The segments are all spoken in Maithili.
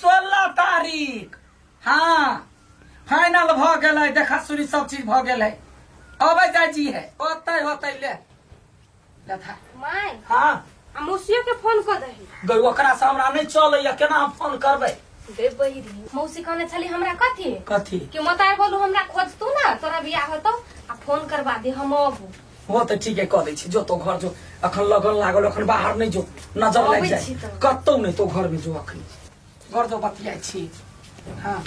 16 तारीख। हाँ, फाइनल भऽ गेलै, देखा सुनी सब चीज भऽ गेलै। अबै जाइ जी है, होतै होतै। ले ले था। माय। हाँ। आ मौसियो के फोन कऽ दही। गई, ओकरा से हमरा नहि चलैया, केना हम फोन करबै? गे बहिरी, मौसी कहने छली हमरा कथी? कथी? कि मताय बोलू हमरा खोजतू ना, तोरा बियाह होतौ आ फोन करबा दे, हम अबू। हो तऽ ठीक है, कऽ दै छी। जो तो घर जो, अखन लगन लागल, अखन बाहर नहि जो, नजर लागि अबै जाए। छी तऽ। कतौ नहि, तो घर में जो, अखन घर जो, बतियाइ छी। हाँ।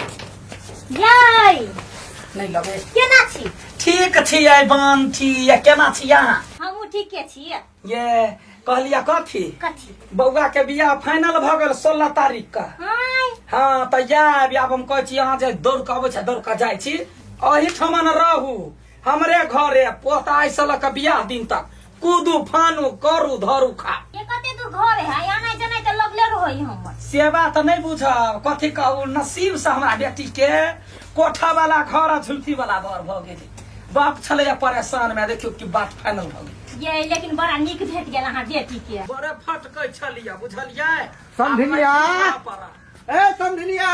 याई। नहि लगे। केना छी? ठीक छी आई बान छी, या केना छी अहाँ? हमहूँ ठीके छी। ये कहलिया कथी? कथी? बौआ के बियाह फाइनल भऽ गेल 16 तारीख का। हाय। हाँ तऽ आयब। आब हम कहै छी अहाँ जे दौड़ कऽ अबै छै, दौड़ कऽ जाइ छी। एहिठमन रहू हमरे घरे, पोता आइ से लऽ कऽ बियाह दिन तक कूदू फानू करू धरू खा। ये कते दूर घर है, आना जाना तऽ लगले रहै हमर। सेवा तऽ नहि बुझब, कथी कहू, नसीब से हमरा बेटी के कोठा वाला घर आ झुलफी वाला घर भऽ गेलै। बाप छलैया परेशान में, देखियौ कि बात फाइनल भऽ गेल। ये लेकिन बड़ा नीक भेट गेल अहाँ बेटी के। बड़े फटकै छलियै, बुझलियै? समधिनिया। आब पड़ा। ए समधिनिया,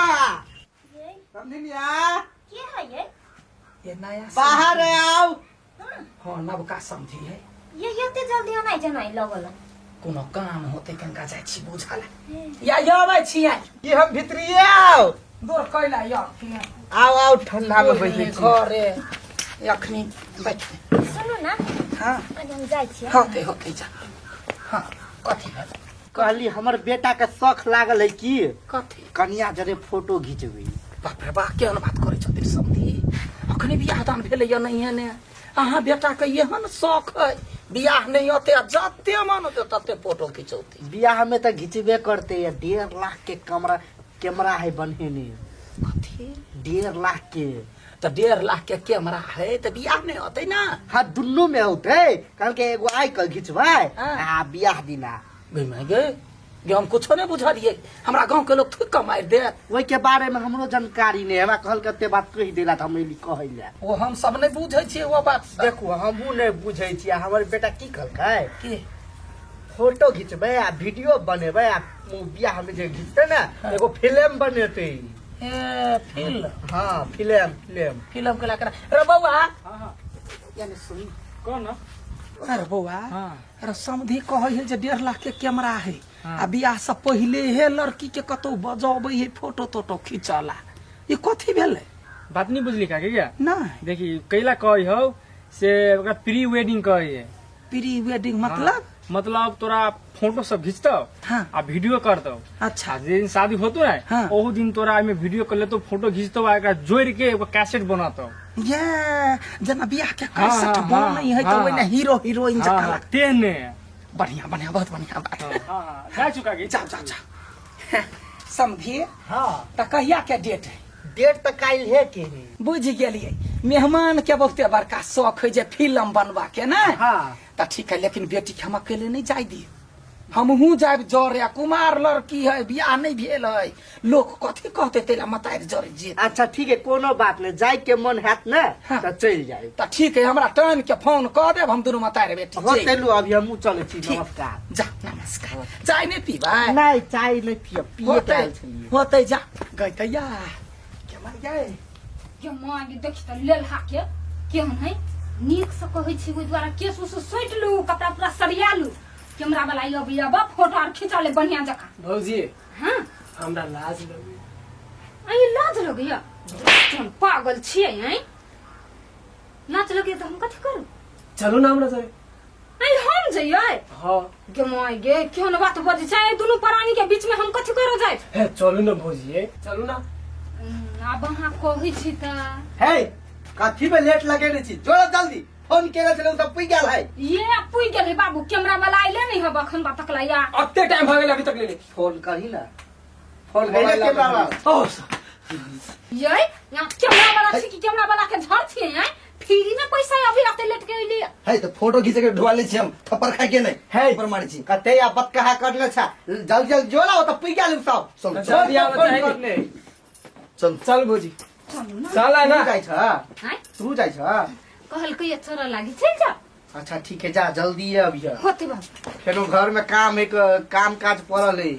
ये समधिनिया। के है ये? ये नया बाहर आओ। हाँ, नवका समझी है। ये एते जल्दी आनाइ जनाइ लगल? कोनो काम होते, कनका जाइ छी बुझल या ये अबै छी। कि हम भीतरिये आओ? दूर कैला या। आओ आओ, ठंडा में बैठे छी। घरे अखनी बैठ। सुनू ना। हाँ। कनि हम जाइ छियै। होते होते जा। हाँ, कथी भेल? कहली हमर बेटा के शौख लागल है की। कथी? कनिया जरे फोटो घिचबै। बाप रे बा, केहन बात करै छथिन समधी! अखने बियाह दान भेलैया नहिये ने, अहाँ बेटा के एहन शौख है, बियाह नहि होते आ जते मन होते तते फोटो खिचौती। बियाह में तऽ घिचबे करते या 1.5 लाख के कमरा कैमरा है बन्हेने। कथी? 1.5 लाख के। तऽ 1.5 लाख के कैमरा है तऽ बियाह नहि होते ना? हाँ, दुनू में होते। कहलके एगो आइ कल घिचबै हाँ। आ बियाह दिना। गई माय गे गे, हम कुछो नहि बुझलियै, हमरा गांव के लोग थूक कऽ मारि देत। ओहि के बारे में हमरो जानकारी नहीं। हमरा कहलके एते बात कहि देला तऽ हम एली कहै लए। ओ हम सब नहि बुझै छियै ओ बात सब। देखू, हमहूँ नहि बुझै छियै। हमर बेटा की कहलकै? की? फोटो घिचबै आ वीडियो बनेबै आ बियाह में जे घिचतै ने, एगो फिल्म बनेतै। ए फिल्म? हाँ, फिल्म फिल्म। फिल्म के लाकर रे बौआ, यानी सुन। कौन? अरे बौआ। हाँ। अरे समधी कहै है जे 1.5 लाख के कैमरा है आ बियाह से पहिले हे लड़की के कतौ बजबै है फोटो तोटो खिंचला, ई कथी भेलै? बात नहीं बुझली का क्या? नहीं। देखी, कैला कहै हौ से ओकरा प्री वेडिंग कहै है। प्री वेडिंग मतलब? मतलब तोरा फोटो सब घिचतौ आ वीडियो करतौ। आ जे दिन शादी होतो ने, ओहू दिन तोरा एहिमे वीडियो कर लेतौ, फोटो घिचतौ आ एकरा जोड़ के एगो कैसेट बनतौ। ये जेना बियाह के हाँ, कैसेट हाँ, बनै है तऽ हाँ, ओहिने हीरो हीरोइन हाँ, जकाँ हाँ, लागत। तेहने। बढ़िया बढ़िया, बहुत बढ़िया बात। हाँ, हाँ, जा चुका की। जाओ जाओ जाओ। समझिए। हाँ। तऽ कहिया के डेट है? डेट तऽ काल्हि है के है। बुझि गेलियै, मेहमान के बहुते बड़का शौक है जे फिल्म बनबा के ने। हाँ। तऽ ठीक है, लेकिन बेटी के हम अकेले नहीं जाय दिए, हमहूँ जायब जरे। आ कुमार लड़की है, बियाह नहीं भेल है, लोग कथी कहते, तेला मतारि जरे जे। अच्छा ठीक है, कोनो बात नहीं, जाय के मन हैत ने हाँ। तऽ चलि जाय। तऽ ठीक है, हमरा टाइम के फोन कऽ देब, हम दुनू मतारि बेटी हो। जेब। चलू, अभी हमहूँ चलै छी। ठीक। नमस्कार। जा, नमस्कार। चाय नहीं पीबै? नहीं, चाय नहीं पियब, पिए के होतै। आयल छलियै। होतै, जा गई तैया केमर गए। ये माँ गे, देखी तऽ लेलहा के केहन है। नीक से कहै छी, ओहि दुआरे केस उस सोटि लू, कपड़ा पूरा सरिया लू, कैमरा वाला अबै अब फोटो आर खिंचा ले बढ़िया जकाँ। भौजी। हाँ। हमरा लाज लगे। अई लाज लगैया? हम पागल छियै? ऐं, लाज लगैया तऽ हम कथी करू? चलू ना हमरा संगे। अई हम जइयै? हाँ। गे माय गे, केहन बात बजै छै? एहि दुनू प्राणी के बीच में हम कथी करऽ जाय? हे चलू ना भौजी, चलू ना। आब अहाँ कहै छी तऽ। हे, कथी में लेट लगेने छी? जोड़ा जल्दी, फोन केने छलै, ओ सब पुइ गेल है। ये पुइ गेल है बाबू, कैमरा वाला अइले नहीं हब अखन बातक लाया। अते टाइम भऽ गेल अभी तक लेले। फोन करही ना, फोन है ना कैमरा वाला। ओ। ये यहाँ कैमरा वाला छी कि कैमरा वाला के झड़ छियै? हैं, फ्री में पैसा अभी अते लेट के अइली। है तऽ फोटो घीचे के ढुआ लै छी, हम थप्पड़ खाय के नहीं है पर मारै छी। कते आ बतकहा करने छ, जल्दी जल्दी जोड़ा, ओ तऽ पुइ गेल उ सब। चल। जल्दी आबऽ फोन चाही। करने। चल। चल भौजी। चलू ना। चल तू ना। जाइ छ? आँय? तू जाइ छ? कहलकै ये चोरा लागी, चल जा। अच्छा ठीक है, जा जल्दी है अभी। होते बाबू। फेनो घर में काम एक काम काज पड़ल है।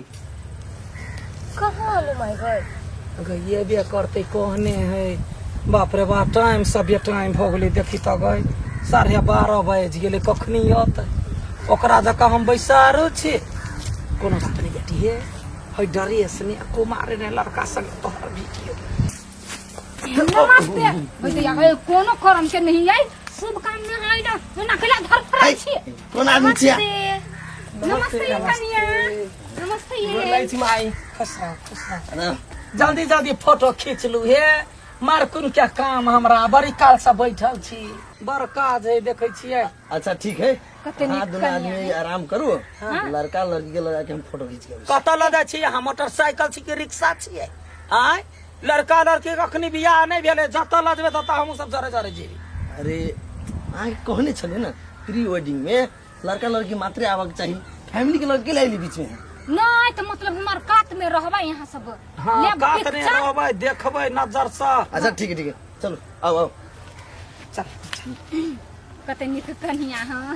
कहाँ आलू माय गए गई एबे करते कहने है बाप रे बाप टाइम सब टाइम भऽ गेलै देखी तऽ गई 12:30 बाजि गेलै कखनी औतै ओकरा जकाँ हम बैसारो छी कोनो बात नहि बेटी हे है ड्रेस ने कुमारे ने लड़का संग तोहर वीडियो नमस्ते भैया गए कोनो करम के नहीं आई शुभ काम में आई ना ना केला धर फराई छी कोन आदमी छियै नमस्ते कनिया नमस्ते गोर लागै छी माई खुश रहो खुश रहो अरे जल्दी जल्दी फोटो खींच लू हे मारकुन के काम हमरा बड़ी काल से बैठल छी बड़ काज है देखै छियै अच्छा ठीक है कते नीक अहाँ दुनू कनिया आदमी आराम करू लड़का लड़की के लगा के हम फोटो खींच के अबै छी। कतऽ लऽ जाइ छियै अहाँ मोटरसाइकिल छी कि रिक्शा छियै आँय लड़का लड़की के अखनी बियाह नहि भेलै जतऽ लऽ जेबै ततऽ हमहूँ सब जरे जरे जेबै अरे अहाँके कहने छलियै ने प्री वेडिंग में लड़का लड़की मात्रे आबऽ के चाही फैमिली के लड़के लाइली बीच में नहीं तो मतलब हमार कात में रहबै यहाँ सब हाँ लेब कात नहि पिक्चर। रहबै देखबै नजर से अच्छा ठीक है ठीक है चलो आओ आओ चल कते नीक कनिया हाँ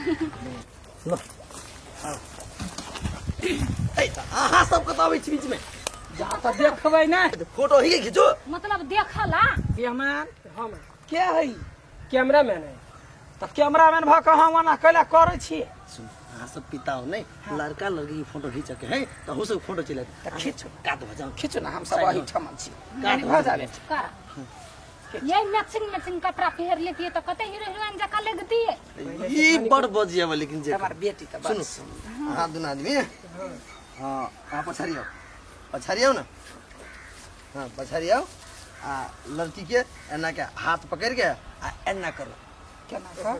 ल आओ ए तऽ अहाँ सब कतऽ अबै छी बीच में जा तऽ देखबै ने फोटो ही के खींचो मतलब देखला मेहमान हम के है कैमरा मैन है तऽ कैमरामैन भऽ कऽ हम ओना कैला करै छी सुन अहाँ सब पिता हो नहीं लड़का लड़की के फोटो खींच के है तो हो सब फोटो चले तऽ खींचू कात भऽ जाओ खींचू ने हम सब एहिठाम छी कात भऽ जाबे कर ये मैचिंग मैचिंग कपड़ा पहिर लेती तो कते हीरो हीरोइन जका लगती है ई बड़ बजिया लेकिन जे हमर बेटी तऽ बड़ सुनू अहाँ दुनू आदमी हाँ अहाँ पछाड़ी आउ पछाड़ी आउ ना हाँ पछाड़ी आउ आ लड़की के एना के हाथ पकड़ के आ एना करू केना कर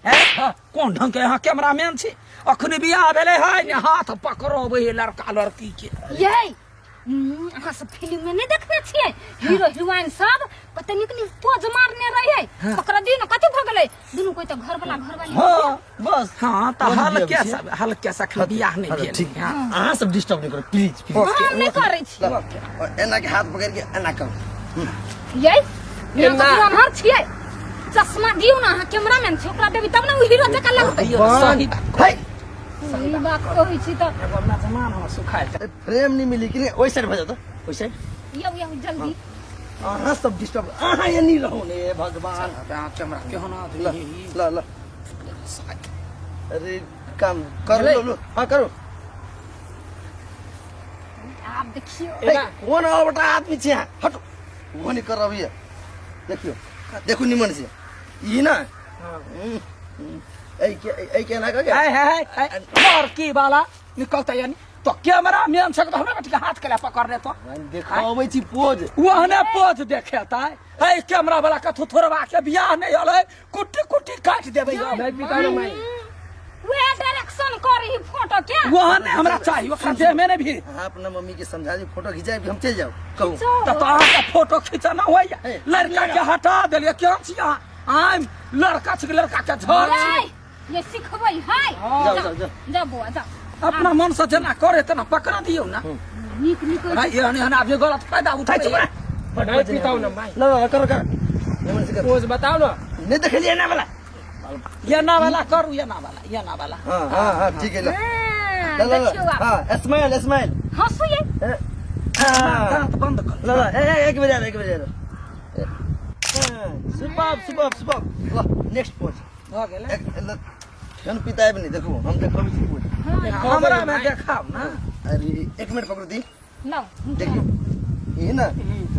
हैं? कोन ढंग के यहाँ कैमरामैन छी अखनी बियाह भेलै है ने हाथ पकड़बै है लड़का लड़की के ये अहाँ सब फिल्म में नहीं देखने छियै हीरो हीरोइन सब कते नीक नीक पोज मारने रहे ओकरा दिन कथी भऽ गेलै दुनू कोई तऽ घर वाला घर वाली हाँ बस हाँ तऽ बड़ हल्के बियाह सा हल्के सा अखनी बियाह नहीं हाँ, भेल ठीक हाँ। अहाँ सब डिस्टर्ब नहीं करो प्लीज प्लीज हम नहीं करै छी और एना के हाथ पकड़ के एना करू ये यहाँ तऽ अनहर छियै चश्मा दियौ ने अहाँ कैमरामैन छी ओकरा देबै तब ने ओ हीरो जकाँ लगतै कहियो ने सही बात है ई बात कहै छी तऽ एगो अपना जमान हमर सुखायल छै। फ्रेम नहीं मिली कि नहीं ओहि साइड भऽ जाओ तो ओहि साइड यौ यौ जल्दी अहाँ सब डिस्टर्ब अहाँ एनी रहू ने हे भगवान अहाँ कैमरा केहन आदमी ल है ई? ल ल अरे काम कर लो लो हाँ करो आब देखियौ ए, कोन अलबटा आदमी छै अहाँ हटो वो नहीं कर अभी देखियो देखू निमन से ई ना ए के ए के ना के है है है लड़की वाला निकलता यानी तो कैमरा मैन छै तऽ हमरा बेटी के हाथ केला पकड़ने तो देखाबै छी पोज ओहने पोज देखेतै है कैमरा वाला कथू थोड़बा के बियाह नहीं होलै कुट्टी कुट्टी काटि देबै हम। नहीं पिता ना माई वह डायरेक्शन करही फोटो के ओहने हमरा चाही ओकरा देह में नहीं भी अहाँ अपना मम्मी के समझा दी फोटो खिंचाई हम चल जाओ कहू तऽ तो अहाँके फोटो खिंचाना होइया लड़का के हटा देलियै केहन छी अहाँ आइ लड़का छी कि लड़का के झड़ छी ये सिखबै है जाओ जाओ जाओ जा बौआ जा अपना मन से जेना करे तेना पकड़ा दियौ ना नीक नीक भाई एहन एहन आदमी गलत फायदा उठाइ छै नहीं पिताओ ना माई ल ल करो करो निमन से करो पोज बताओ ना नहीं देखलिए ना वाला एना वाला करू एना वाला एना वाला हाँ हाँ हाँ ठीक है ल हाँ, ल ल देखियौ ल आब हाँ स्माइल स्माइल हँसू ये हाँ दाँत बंद कर ल ल ए ए, एक बजे एक बजे सुपर सुपर सुपर ल नेक्स्ट पोज भऽ गेलै एक ल जन पिता आबि नहीं देखू हम देखबै छी पोज हमरा मे देखाउ ना अरे एक मिनट पकड़ू दी लाउ देखियो ये ना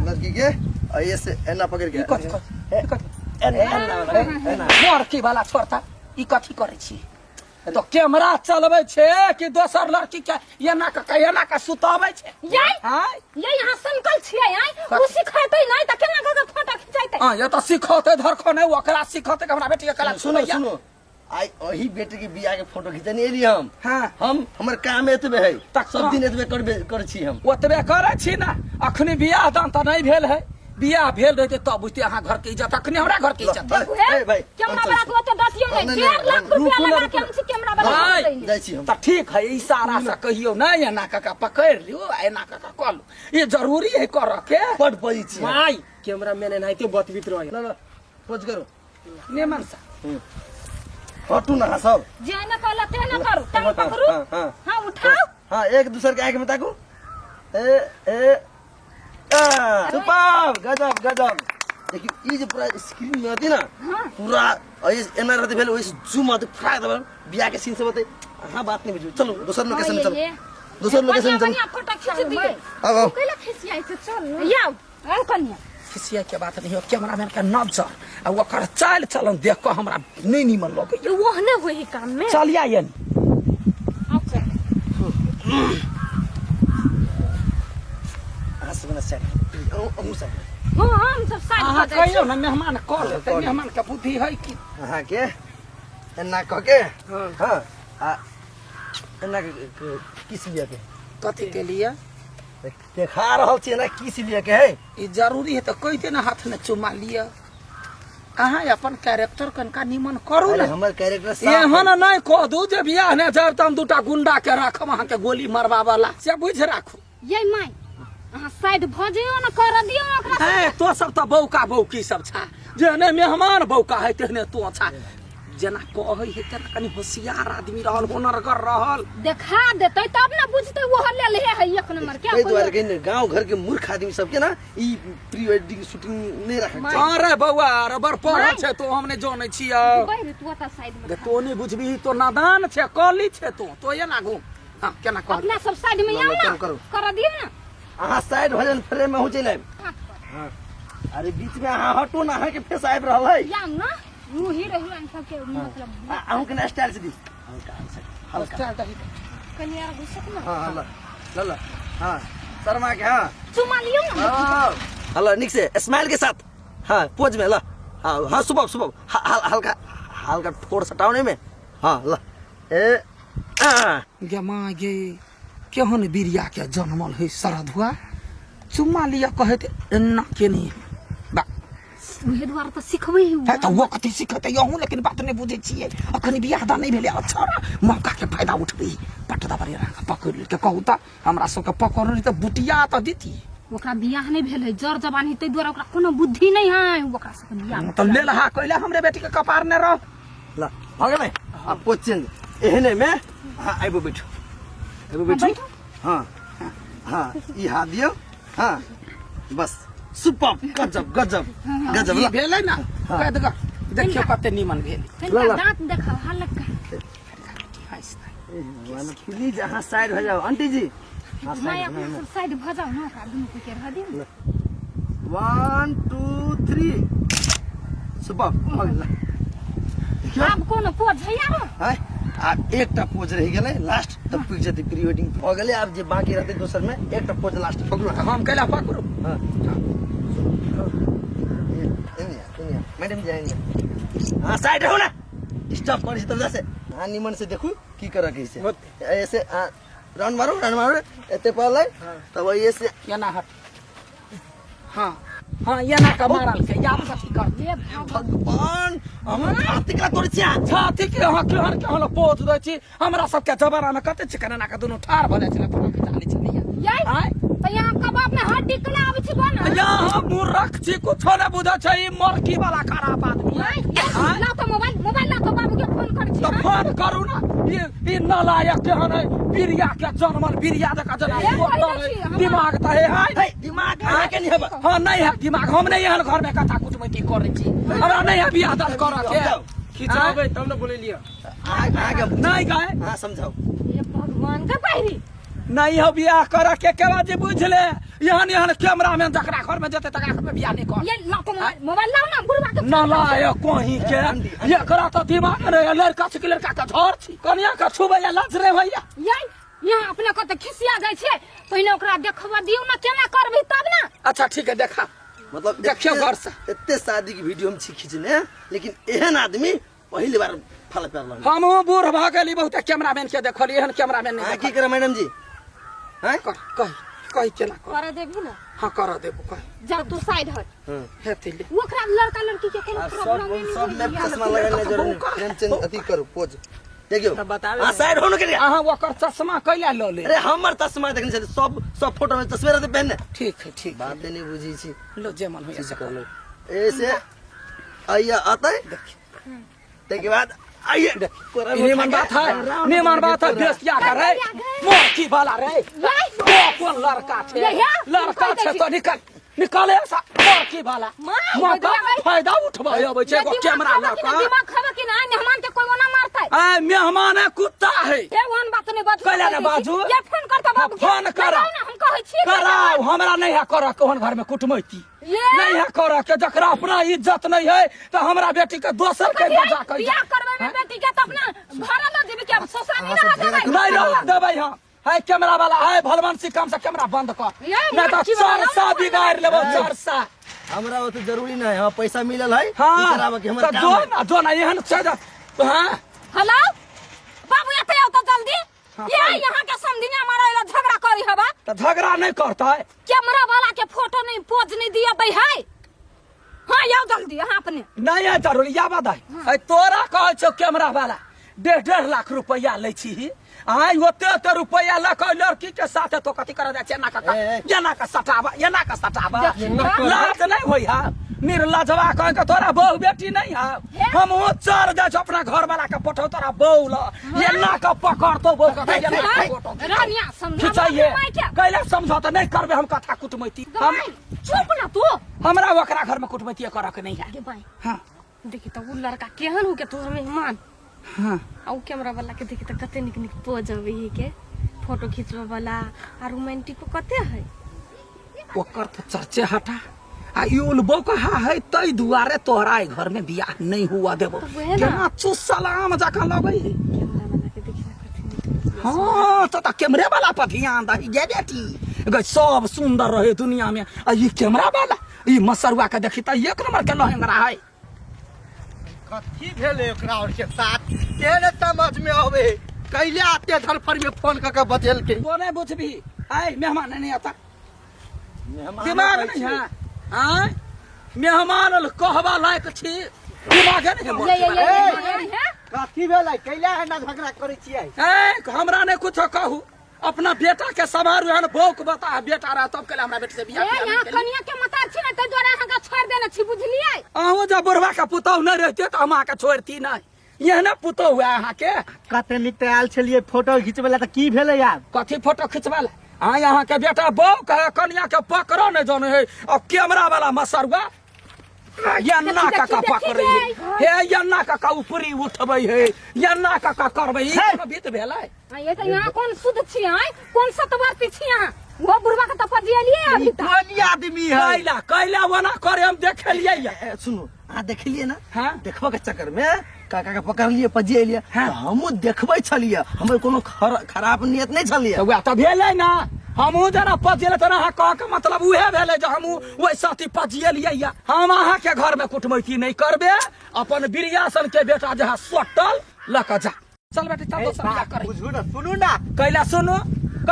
लड़की के और ये से एना पकड़ के ई कथी कथी ई कथी एना एना वाला, एना लड़की वाला छोड़ता ई कथी करै छी तो कैमरा चलबै छै कि दोसर लड़की के एना के के एना के सुताबै छै यै आँय यै अहाँ सनकल छियै आँय ओ सिखेतै नहि तऽ केना कऽ के फोटो खिंचैतै हाँ ये तो सिखौते धरखो नहीं ओकरा सिखौते कि हमरा बेटी के कला सुनो सुनैया सुनो आई ओही बेटी के बियाह के फोटो खिंचने एली हम हाँ। हम हमर काम एतबे है तक सब दिन एतबे करबे कर छी हम ओतबे करै छी ना अखनी बियाह दान तऽ नहि भेल है बियाह भेल रहते तब बुझते अहाँ घर के इज्जत अखनी हमरा घर के इज्जत ल, ए, भाई, कैमरा हम वाला के ओते दतियौ नहीं, नहि नहीं, 1.5 लाख रुकू रुपया ना, लगा रुकू के हम छी कैमरा वाला भाई, के दैले। जाइ छी हम तऽ ठीक है इशारा से कहियो नहीं एना कऽ पकड़ि लियौ आ एना कऽ कऽ लू ई जरूरी है करऽ के बड बजै छी हम। माई कैमरा मैन एनाहिते बतबित रहे ल ल पोज करू निमन से हटू ना सब जे न कहला ते न करू टांग पकड़ू हाँ, हाँ। हाँ उठाओ हाँ एक दूसर के आँख में ताकू ए ए आ, सुपर गजब गजब देखियो ई जे पूरा स्क्रीन में होती ना पूरा ऐसे एना रहते भेल ओइसे जूम आते फ्राक देबल बियाह के सीन सब होते हाँ बात नहीं बुझू चलो दोसर लोकेशन में चलो दोसर लोकेशन में चलो बढ़िया फोटो खींच दिए आओ आओ कैला खिसियाइ छै चल न याओ आउ कनिया खिसिया के बात नहीं हो कैमरामैन के नजर आ ओकर चाल चलन देख कऽ हमरा नहीं नीमन लगैया ओहने होई है काम में चलिया यन आउ चल अहाँ सब ना साइड अहूँ सब हां हम सब साइड अहाँ भऽ जाइ कहियौ ने मेहमान कऽ लेतै मेहमान के बुद्धि है की अहाँ के एना कऽ के हाँ आ एना के किस लिया के कथी के लिए देखा रहल छी एना किस लिया के है ई जरूरी है तऽ कहि दे ने हाथ में चुमा लिअ अहाँ अपन कैरेक्टर कनिका निमन करू अरे ने हमर कैरेक्टर साफ है। एहन नहि कह दू जे बियाह नहि जायब तऽ हम दूटा गुंडा के राखब अहाँके गोली मरबा वाला से बुझि राखू ये माय अहाँ साइड भऽ जइयो ने कर दियौ ओकरा हे तो सब तऽ बौका बौकी सब छा जेहने मेहमान बौका है तेहने तो छा जेना कहै है तेना कनि होशियार आदमी रहल होनरगर रहल देखा देतै तब ने बुझतै ओहो लेल हे है एक नंबर के ताहि दुआरे कहि ने गांव घर के मूर्ख आदमी सबके ना ई प्री वेडिंग शूटिंग नहि रखै के चाही अरे बौआ अरे बड़ पढ़ल छै तो हम नहि जानै छियै बहिर तू ओतऽ साइड में गे तो नहि बुझबिही तो नादान छै कली छै तो तो एना घूम हाँ केना कह अपना सब साइड में ना, आउ ना, ना करू, करू। कर दियौ ना अहाँ साइड भऽ जाउ फ्रेम में हो चलि आयब हाथ पर अरे बीच में अहाँ हटू ना अहाँके फेस आबि रहल है आउ ना मुँह हीरो हीरोइन सबके मतलब अहूँ के स्टाइल से दी हल्का हल्का हल्का कनि आर घुसक ना हाँ हाँ ल ल हाँ शर्मा के हाँ चुमा लियौ ना हाँ हलो निक से स्माइल के साथ हाँ पोज में ल हाँ हाँ सुबह सुबह हल्का हल्का ठोर सटावने में हाँ ल ए आ गे माँ गे केहन बिरिया के जनमल है सरधुआ चुम्मा लिअ कहैत एना केने बा उहे दुआरे तऽ सिखबै है है तऽ वो कथी सिखतै अहूँ लेकिन बात नहि बुझै छियै अखन बियाह दान नहि भेलै अच्छा मौका के फायदा उठबै पट दबरे राख पकड़ि लेलकै कहू तऽ हमरा सबके पकड़ तऽ बुटिया तऽ देती ओकरा बियाह नहि भेल है जर जवान है ताहि दुआरे ओकरा कोनो बुद्धि नहि है ओकरा सबके बियाह तऽ लेलहा कैला हमरे बेटी के कपार ने रह ल भऽ गेलै आब पोज चेंज एहने मे अहाँ आबि बैठू आबि बैठू हाँ हाँ ई हाथ दियौ हाँ बस सुपर गजब गजब गजब ई ल भेलै ने कह दे देखियौ कते नीमन भेल कनिका ल, ल। दाँत देखाउ हल्का प्लीज अहाँ साइड भऽ जाउ आंटी जी अहाँ माय साइड अपना सब साइड भऽ जाउ ने ओकरा दुनू के रह दियौ ने 1 2 3 सुपर भऽ गेल देखियौ आब कोनो पोज है यार आँय, आब एकटा पोज रहि गेलै लास्ट तब पुरि जेतै प्री वेडिंग भऽ गेलै आब जे बाकी रहतै दोसर मे एकटा पोज लास्ट पकड़ू अहाँ। हम कैला पकड़ू हाँ। एने आ, एने आ। मैडम जी एने आ। हाँ साइड रहू ना डिस्टर्ब करै छी तब से हाँ निमन से देखू की करऽ के छै ऐसे हाँ, राउंड मारू राउंड मारू एते पड़लै तब ऐसे एना हट हाँ हाँ एना के मारल के याद कथी कर हे भगवान हमर छाती केना तोड़ै छियै छाती के अहाँ केहन केहन पोज दै छी हमरा सबके जमाना मे कते चिकन एना के दुनू ठाढ़ भऽ जाइ छलै फोटो खिचा लै छलैया यै आँय तऽ यहाँ कबाब में हड्डी केना आबै छै बना यहाँ मूर्ख छी कुछो नहि बुझै छै ई मरकी वाला खराब आदमी आँय, ये, लाउ तऽ मोबाइल मोबाइल लाउ तऽ बाबू के फोन करै छी तऽ हाँ? फोन करू ने ई ई नालायक केहन है बिरिया के जनमल बिरिया जकाँ जना ए, कहि दै छी, हमरा- दिमाग तऽ हे हाय हे दिमाग अहाँके नहि हेबा हाँ नहीं है दिमाग हम नहीं एहन घर में कथा कुटमैती करै छी हमरा नहीं है बियाह दान करऽ के खिचाबै तब ने बोलेलियै अहाँके नहीं गाय अहाँ समझाउ हे भगवान के बहिरी नहीं हो बियाह करऽ के केना जे बुझ ले एहन एहन कैमरा में जकरा घर में जेतै तकरा घर में बियाह नहीं कर ये लाउ तऽ मोबाइल मोबाइल लाउ ना बुढ़वा के नालायक कहीं के एकरा तऽ दिमाग रहे लड़का छै कि लड़का के झड़ छी कनिया के छुबै या लाज रे भैया ये यहाँ अपने को तऽ खिसिया जाइ छै पहिने ओकरा देखबऽ दियौ ना केना करबही तब ना अच्छा ठीक है देखा मतलब देखियौ एते- गौर से। एते शादी के वीडियो हम छी खींचने लेकिन एहन आदमी पहिल बार फल पेरल हमहूँ बूढ़ भऽ गेली बहुते कैमरामैन के देखली एहन कैमरामैन नहीं अहाँ की करब मैडम जी हैं कह कह कह केना कर कर देबही ना हाँ कर देबो कह जा तू साइड हट हेतै ले ओकरा लड़का लड़की के कोनो आब सब प्रॉब्लम नहीं सब में चश्मा लगेने जरूरी फ्रेम चेंज अथी करू पोज देखियौ तब बताबे अहाँ साइड हो न के अहाँ ओकर चश्मा कैला लऽ ले अरे हमर चश्मा देखने छलै सब सब फोटो में तस्वीर रहते पहनने ठीक है ठीक है बाते नहीं बुझी छी लो जे मन होइए से कर लो ऐसे आइया आते ताहिके बाद आइए कोरा में निमन उठा बात के है राउंड निमन बात है तोरा। बेसिया का रे मोरकी वाला रे वो कौन लड़का छे ये या, लड़का कहि दै छे छी। तो निकल निकाले ऐसा मोरकी वाला माय, मौका गई। फायदा उठबै अबै छै एगो कैमरा लऽ दिमाग कऽ खबर कि ना मेहमान के कोई ओना मारतै आय मेहमान है कुत्ता है हे ओहन बात नहीं बाजू कैला ने बाजू? ये फोन करता बाबू के। फोन करा। लगाओ ना, हम कहै छी कराउ हमरा नहीं है करऽ के ओहन घर में कुटमैती ये नहीं है करऽ के जकरा अपना इज्जत नहीं है तो हमरा बेटी के दोसर के बजा के बियाह करबै में बेटी के त अपना घर ल जेबी के अब ससुरा नहीं रह देबै नहीं रह देबै हम है कैमरा वाला है भलवंशी काम से कैमरा बंद कर ये नहीं तो मटकी वाला चरसा ना बिगाड़ लेबो चरसा हमरा ओते जरूरी नहीं है हमरा पैसा मिलल है ई हाँ कराबे के हमर तो काम जो है। ना जो ना एहन छै जे हाँ हेलो बाबू एते आओ त जल्दी हाँ, ये यहाँ के समधिनिया मारा एला झगड़ा करी हवा तो झगड़ा नहीं करतै कैमरा वाला के फोटो नहीं पोज नहीं दिया दै है हाँ आओ जल्दी अहाँ अपने नहीं है जरूरी या बात है तोरा कहै छौ कैमरा वाला डेढ़ डेढ़ लाख रुपया लै छी आइ ओते ओते रुपया लऽ कऽ लड़की के साथे तो कथी करऽ जाइ छै एना कऽ ए, ए। एना कऽ सटाबा एना कऽ सटाबा देखी लाज नहीं होइ हा निर्लजवा कह के तोरा बहु बेटी नहीं है हम वो चल जाइ छौ अपना घर वाला के पठौ तोरा बहु ल एना कऽ पकड़तौ बहु के एना कऽ फोटो रानिया समझा खिचाइए माय के कैला समझौता नहीं करबे हम कथा कुटमैती हम गमाई चुप ना तू हमरा ओकरा घर में कुटमैती करऽ के नहीं है गे भाई हाँ देखी त उ लड़का केहन हो के तोहर मेहमान हाँ आ उ कैमरा वाला के देखी त कते निक निक पोज अबै है के फोटो खींचबे वाला आ रोमांटिको कते है ओकर तो चर्चे हटा आ ई उलबो कहा है तै दुआरे तोहरा एहि घर में बियाह नहीं हुआ देबो तो वएह ना। केना चुसल आम जकाँ लगै है कैमरा वाला के देखी ना कते निक हाँ तो त कैमरे वाला पर ध्यान दही गे बेटी गई सब सुंदर रहे दुनिया में आ ई कैमरा वाला ई मसरुआ के देखी त एक नंबर के लहेंगरा है कथी भेलै ओकरा और के साथ के ने समझ में आवे कैले आते धरफड़ में फोन क के बजेलकै तो नहीं बुझबी आय मेहमान नहीं आता मेहमान दिमाग कहै नहीं छी। है आय मेहमान ल कहबा लायक छी दिमागे नहीं है मोर ये ये ये ए! ये ये कथी भेलै कैले एना झगड़ा करै छियै ए हमरा नहीं कुछ कहू अपना बेटा के समारू हन बौक बता बेटा रहा तब कले हमरा बेटी से बियाह ए किया यहाँ नहीं केली। कनिया के मतार छी ना ताहि दुआरे अहाँके छोड़ि देने छी बुझलियै अहूँ जब बुढ़वा के पुतहु नहीं रहते तो हम अहाँके छोड़ती नहीं एहने पुतहु है अहाँके कते नीक तऽ आयल छलियै फोटो घिचबै लए तऽ की भेलै आब कथी फोटो खिचबा ले आय अहाँके बेटा बौक है कनिया के पकड़ो नहीं जाने है और कैमरा वाला मसरुआ यन्ना देखी, काका देखी, पकड़ै है देखी। हे यन्ना काका ऊपरी उठबै है यन्ना काका करबै ई कोनो बीत भेलै आ ये तऽ यहाँ कोन शुद्ध छी आय कोन सतवर्ती छी अहाँ वो बुढ़वा के तऽ पजियलियै अभी ई तक कोन आदमी है कैला कैला ओना करे हम देखेलियै ये ए, सुनू अहाँ देखलियै ना हाँ। देखबऽ के चक्कर में काका के पकड़लियै पजिएलियै हाँ। तऽ हमहूँ देखबै छलियै हमर कोनो खराब नियत नहि छलियै तऽ वएह तऽ भेलै ने हमहूँ जेना पजिएलै तेना अहाँ कहके मतलब उहे भेलै जे हमहूँ ओहि साथी पजिएलियै ये हम अहाँके घरमे कुटमैती नहि करबे अपन बिरियासन के बेटा जे है सोटल लऽ कऽ जा चल बेटी चल दोसर बियाह करै बुझू ना सुनू ना कैला सुनू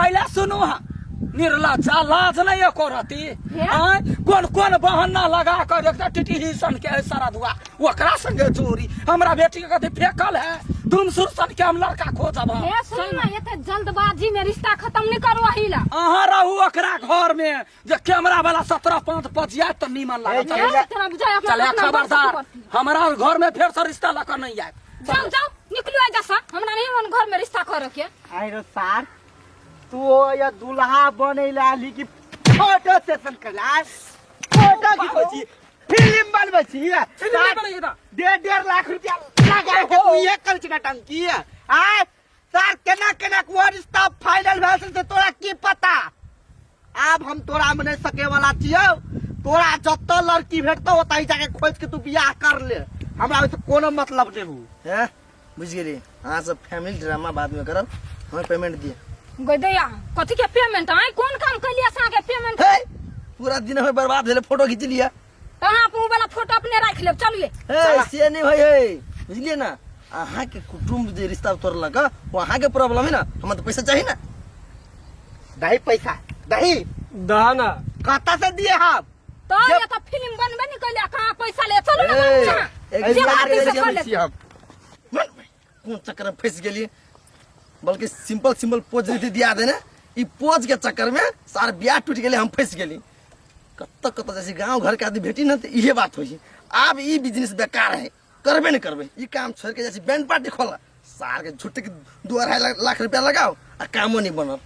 कैला सुनू अहाँ निर्लज्जा लाज नहीं एको रती आँय कोन कोन बहाना लगा कर एकटा टिटही सन के है सरदुआ ओकरा संगे जोड़ी हमरा बेटी के कथी फेकल है धुमसुर सन के हम लड़का खोजब हम हे सुन ना एते जल्दबाजी में रिश्ता खत्म नहीं करो अहिला अहाँ रहू ओकरा घर में जे कैमरा वाला 17 पाँच पजिया तऽ नीमन लागत ए, चल तेरा बुझाय अपना चल अपना खबरदार बस से हमरा घर में फेर से रिश्ता लऽ कऽ नहीं आयब जाओ जाओ निकलो एजा से हमरा नहीं मन घर में रिश्ता करे के आइ रे सार तू या दूल्हा बनै ला आली कि फोटो सेशन कर फोटो घिचबै छी फिल्म बनबै छी फिल्म नहि बनैए तऽ। डेढ़ डेढ़ लाख रुपया लगा के तू ये कर छी नटंकी आय सार केना केना के रिश्ता फाइनल भेल छै से तोरा की पता आब हम तोरा में नहीं सके वाला छियौ तोरा जतऽ लड़की भेटतौ ओतहि जाके खोज के तू बियाह कर ले हमरा ओहिसँ कोनो मतलब नहीं हो हैं बुझि गेलियै अहाँ सब फैमिली ड्रामा बाद में करब हमें पेमेंट दिए गदैया कथी के पेमेंट आय कोन काम कैलियै से अहाँके पेमेंट हे पूरा दिन हमें बर्बाद भेलै फोटो खींच लिया तऽ अहाँ अपन वाला फोटो अपने राखि लेब चलिए हे से नहीं भाई हे बुझलिए ना अहाँ के कुटुम्ब जे रिश्ता तोड़लक वो अहाँ के प्रॉब्लम है ना हमरा तो पैसा चाहिए ना दही पैसा दही दहा ना कतऽ से दिए हम तऽ ये तऽ फिल्म बनबे नहीं कैलियै कहाँ पैसा ले चलू ना ए, बाबू एक जे लाख आदमी से के कर लेब छी हम कोन चक्कर में फंस गेलिए बल्कि सिंपल सिंपल पोज रही दिया देने ई पोज के चक्कर में सार ब्याह टूट गेले हम फंस गेली कत कत जैसे गांव घर के आदमी भेटी ना तो इहे बात होई आब ई बिजनेस बेकार है करबे नहीं करबे ई काम छोड़ के जाइ छी बैंड पार्टी खोला सार के झूठे के 2-2.5 लाख रुपया लगाओ आ कामो नहीं बनल।